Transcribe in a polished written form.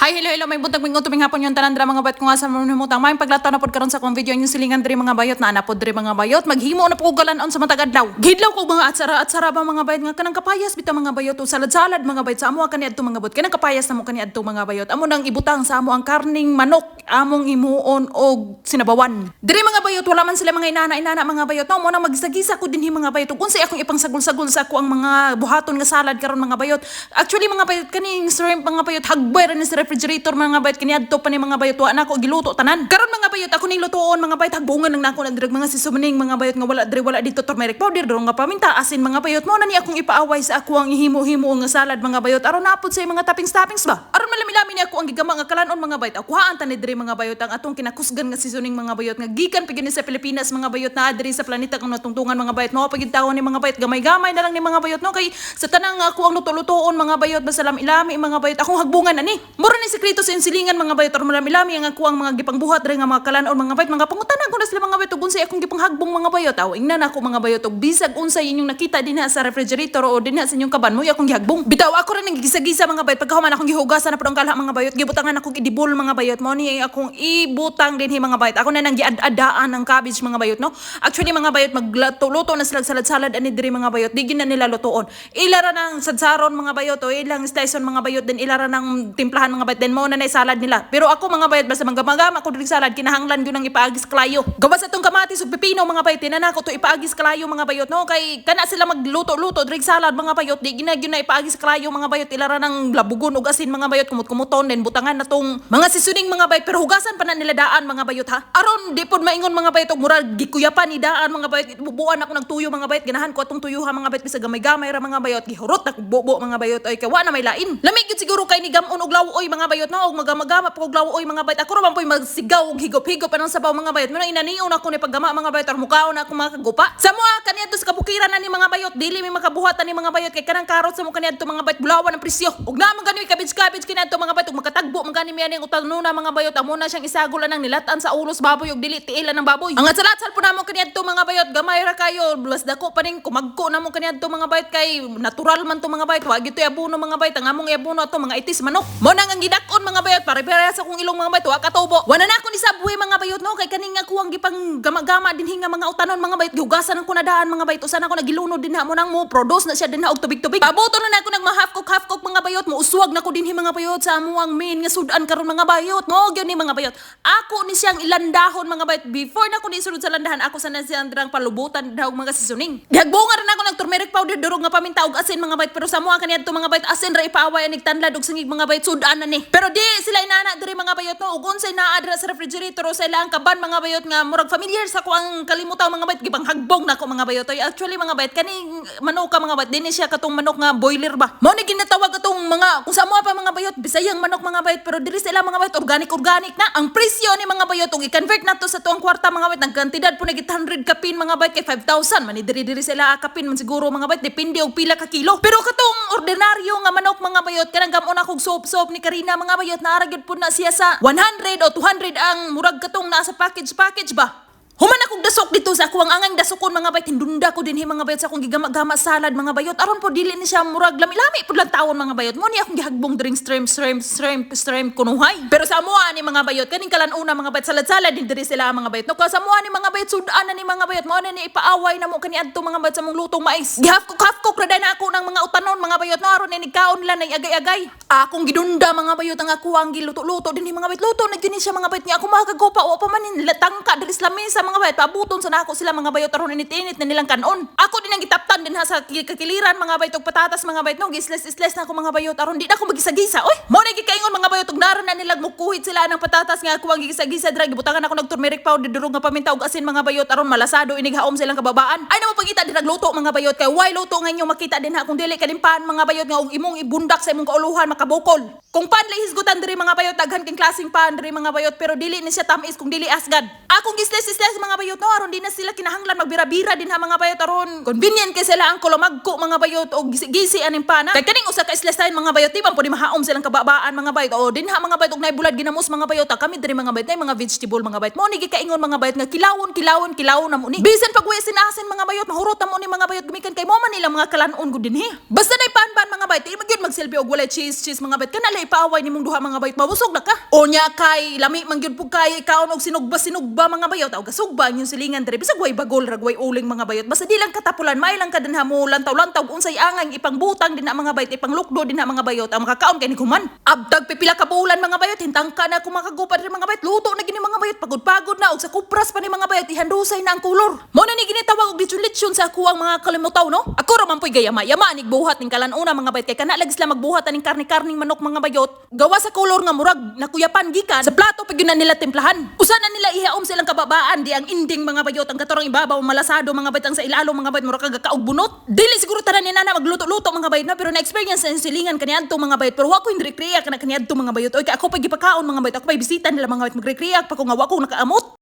Hi, hello, hello, maayong buntag, maayong udto, hapon yung tanan dira, mga bayot, kung asa mo nimutang. Maayong paglataw na pod karon sa akong video inyong silingan diri, mga bayot, na pod diri, mga bayot. Maghimo na po ko galanon sa matag adlaw. Gihidlaw ko mga atsara atsara ba, mga bayot, nga kanang kapayas bitaw, mga bayot, o salad-salad, mga bayot, sa amo kani adto, mga bayot. Kanang kapayas na mo kani adto, mga bayot. Amo nang ibutang sa amo ang karning manok among himuon og sinabawan. Diri, mga bayot, wala man sila mga inana inana, mga bayot. No, mo nang magisagisa ko dinhi, mga bayot. Ug unsay akong ipangsagol-sagol sa ako ang mga buhaton nga salad karon, mga bayot. Actually, mga bayot, kaning shrimp, mga bayot, hagbay ra ni sa refrigerator, mga bayot, kaniadto pa ni, mga bayot, wa na ako giluto tanan. Karon, mga bayot, ako ning lutuon, mga bayot, hagbungan nang nako nang mga seasoning, mga bayot, nga wala diri, wala dito turmeric powder, durong nga paminta, asin, mga bayot. Mo na ni akong ipaaway sa ako ang ihimo-himo nga salad, mga bayot, aron napod sa mga toppings-toppings ba. Aron malami-lami ni ako ang gigama nga kalanon, mga bayot. Akuhaan ta ni diri, mga bayot, ang atong kinakusgan nga seasoning, mga bayot, nga gikan pa gyud ni sa Pilipinas, mga bayot, na diri sa planeta kang natungtungan, mga bayot. Mao pagid tawon ni, mga bayot, gamay-gamay na lang ni, mga bayot, no, kay sa tanang nga ako ang luto-lutoon, mga bayot, basta lami-lami, mga bayot, akong hagbungan ani. Mura ni sekreto sa inyong silingan, mga bayot, aron malami-lami ang ako ang mga gipangbuhat diri nga mga kalanon, mga bayot. Mga pangutana ko na sila, mga bayot, ug unsay akong gipanghagboong, mga bayot. Aw ingnan ako, mga bayot, og bisag unsay inyong nakita dinha sa refrigerator o dinha sa inyong kaban mo akong gihagbong. Bitaw ako rin ang gigisa-gisa, mga bayot. Pagkahuman akong gihugasan na pud ang kalha, mga bayot, gibutangan akong idibol, mga bayot. Mo ni akong ibutang dinhi, mga bayot. Ako na nang giad-adaan ng cabbage, mga bayot, no. Actually, mga bayot, magluto na sila salad-salad ani diri, mga bayot. Di gina nila lutuon. Ila ra nang sadsaron, mga bayot, o ilang slice mga bayot, then ila ra nang timplahan, mga bayot, then mo na na salad nila. Pero ako, mga bayot, basta manggamagama ko diri salad, kinahanglan gyud nang ipaagis kalayo. Gawas atong kamatis ug pipino, mga bayot, tinan ako to ipaagis kalayo, mga bayot, no, kay kana sila magluto-luto diri salad, mga bayot, di gina gyud na ipaagis kalayo, mga bayot. Ila ra nang labugon og asin, mga bayot, kumot-kumuton, then butangan na tong mga seasoning, mga bayot, pero hugasan pa na nila daan, mga bayot, ha. Aron di pod maingon, mga bayot, og murag gikuyapan ni daan, mga bayot. Bubuan ako ng tuyo, mga bayot, ganahan ko atong tuyo ha, mga bayot, bisag gamay-gamay ra, mga bayot, gihurot na kog bobo, mga bayot, ay kay wa na may lain. Lami gyud siguro kay ni gamon og lawoy, mga bayot, no, og magamagama pa og lawoy, mga bayot. Ako ra man po'y magsigaw og higop-higop anang sabaw, mga bayot. Mo nang inanion ako ni paggama, mga bayot, aron mukaon na ako mga kagupa. Sa mua kaniadto sa kabukiran ani, mga bayot, dili mi makabuhat ani, mga bayot, kay kanang karot sa mo kaniadto, mga bayot, bulawan ang presyo. Ug naa man gani cabbage cabbage kaniadto, mga bayot, ug makatagbo man gani mi ani ang utanuna, mga bayot. Amo na siyang isagol anang nilatan sa ulos baboy ug dili tiilan ng baboy. Ang atsal-atsal po namo kaniadto, mga bayot, gamay ra kayo, blas dako pa ning kumagko namo kaniadto, mga bayot, kay natural man to, mga bayot, wa gyud abono, mga bayot. Ang among abono ato mga itis manok. Mo nang ang gidak-on, mga bayot, pare pare sa akong ilong, mga bayot, wa katubo. Wala na ako ni sabwe, mga bayot, no, kay kaning ako ang gipang gama-gama dinhi nga mga utanon, mga bayot, gihugasan ang kunadaan, mga bayot, usan ako nagilunod dinha mo nang mo produce na siya dinha og tubig-tubig. Pabuto na nako nag half cook half cook, mga bayot, mo uswag na ko dinhi, mga bayot, sa amuang main nga sudan karon, mga bayot. Mo gyud ni, mga bayot. Ako ni siyang ilandahon, mga bayot. Before na ko ni sulod sa landahan, ako sa na siyang dirang palubutan daw mga seasoning. Gihagbunga ra nako ng turmeric powder, durog nga paminta og asin, mga bayot, pero sa mua kaniadto, mga bayot, asin ra ipaaway anig tanlad og singig, mga bayot, sudan na ni. Pero di sila inana diri, mga bayot, no, ug unsay naa dira sa refrigerator o sa ilang kaban, mga bayot, nga murag familiar sa ko ang kalimutaw, mga bayot, gipanghagbong nako, mga bayot. Oy, actually, mga bayot, kaning manok ka, mga bayot, dinhi siya katong manok nga boiler ba. Mao ni ginatawag atong mga kung sa mua pa, mga bayot, Bisayang manok, mga bayot, pero diri sila, mga bayot, organic organic na. Ang presyo ni, mga bayot, ug i-convert nato sa tuang kwarta, mga bayot, ang kantidad po nag 800 kapin, mga bayot, kay 5,000 man ni diri diri sila kapin man siguro, mga bayot, depende og pila ka kilo. Pero katong ordinaryo nga manok, mga bayot, kanang gamon akong soap soap ni Karina, mga bayot, naara gyud pud na siya sa 100 o 200 ang murag katong nasa package package ba. Human akong dasok dito sa akuang angang dasokon, mga bayot, hindunda ko dinhi, mga bayot, sa akong gigama-gama salad, mga bayot, aron po dili ni siya murag lami-lami pud lang tawon, mga bayot. Mo ni akong gihagbong drink shrimp shrimp shrimp shrimp kunuhay. Pero sa amoa ni, mga bayot, kaning kalan-una, mga bayot, salad-salad din diri sila, mga bayot, no, ka sa amoa ni, mga bayot, sudan na ni, mga bayot. Mo na ni ipaaway na mo kaniadto, mga bayot, sa mong lutong mais. Gihaf cook half cook ra na ako ng mga utanon, mga bayot, no, aron ni kaon nila nay agay-agay. Akong gidunda, mga bayot, ang ako ang giluto-luto dinhi, mga bayot. Luto na gyud ni siya, mga bayot, nga ako makagagupa wa pa man ni tangka diri sa lamesa, mga bayot. Pabuton sa nako sila, mga bayot, aron init-init na nilang kanon. Ako din ang gitaptan din ha sa kakiliran, mga bayot, og patatas, mga bayot, no, gisles-slice na ako, mga bayot, aron di na ako magisa-gisa. Oy, mo na gikaingon, mga bayot, og naran na nilag mukuhit sila ng patatas nga ako ang gigisa-gisa dira. Gibutangan ako ng turmeric powder, durog nga paminta ug asin, mga bayot, aron malasado inig haom silang kababaan. Ay namo pagita din nagluto, mga bayot, kay why luto nga inyong makita din ha kung dili kalimpan, mga bayot, nga og imong ibundak sa imong kauluhan makabukol. Kung pan lay hisgutan diri, mga bayot, daghan king klaseng pan diri, mga bayot, pero dili ni siya tamis kung dili asgad. Akong gisles-slice, mga bayot, no, aron di na sila kinahanglan magbira-bira din ha, mga bayot, aron convenient kay sila ang kulumagko, mga bayot, og gisi-gisi aning pana. Kay kaning usa ka slice time, mga bayot, di man pud mahaom silang kababaan, mga bayot, o Dinha, mga bayot, og naay bulad ginamos, mga bayot. Ah, kami diri, mga bayot, nay mga vegetable, mga bayot. Mo ni gikaingon, mga bayot, nga kilawon kilawon kilawon na mo ni. Bisan pag sinasin, mga bayot, mahurot na mo ni, mga bayot, gumikan kay mo man ilang mga kalanon gud dinhi. Basta nay panban, mga bayot, di magyud magsilbi og walay cheese cheese, mga bayot. Kana lay paaway nimong duha, mga bayot, mabusog na ka. Onya kay lami man gyud pug kay kaon og sinugba sinugba, mga bayot, og kasugba ang silingan diri bisag way bagol rag way uling, mga bayot. Basta di lang katapulan, may lang kadanha mo lantaw-lantaw unsay angay ipangbutang dinha, mga bayot, ipanglukdo dinha, mga bayot, ang makakaon kay ni human. Abtag pipila ka bulan, mga bayot, hintang ka na kung makagupa diri, mga bayot, luto na gini, mga bayot, pagod-pagod na og sa kupras pa ni, mga bayot, ihandusay na ang kolor. Mo na ni ginitawag og litson-litson sa ako ang mga kalimutaw, no? Ako ra man po'y gayama, yama nig buhat ning kalan-una, mga bayot, kay kana lagi sila magbuhat aning karne-karning manok, mga bayot. Gawa sa kolor nga murag nakuyapan gikan sa plato pag yun na nila timplahan. Usa na nila ihaom silang kababaan di ang ending, mga bayot, ang katorang ibabaw malasado, mga bayot, ang sa ilalo, mga bayot, murag kagaog bunot. Dili siguro tanan ni nana magluto-luto, mga bayot, na pero na-experience sa silingan kaniadto, mga bayot, pero wa ko hindi rekreya kana kaniadto, mga bayot. Oy, kay ako pa gipakaon, mga bayot, ako pa bisita nila, mga bayot, magrekreya pa ko nga wa ko nakaamot.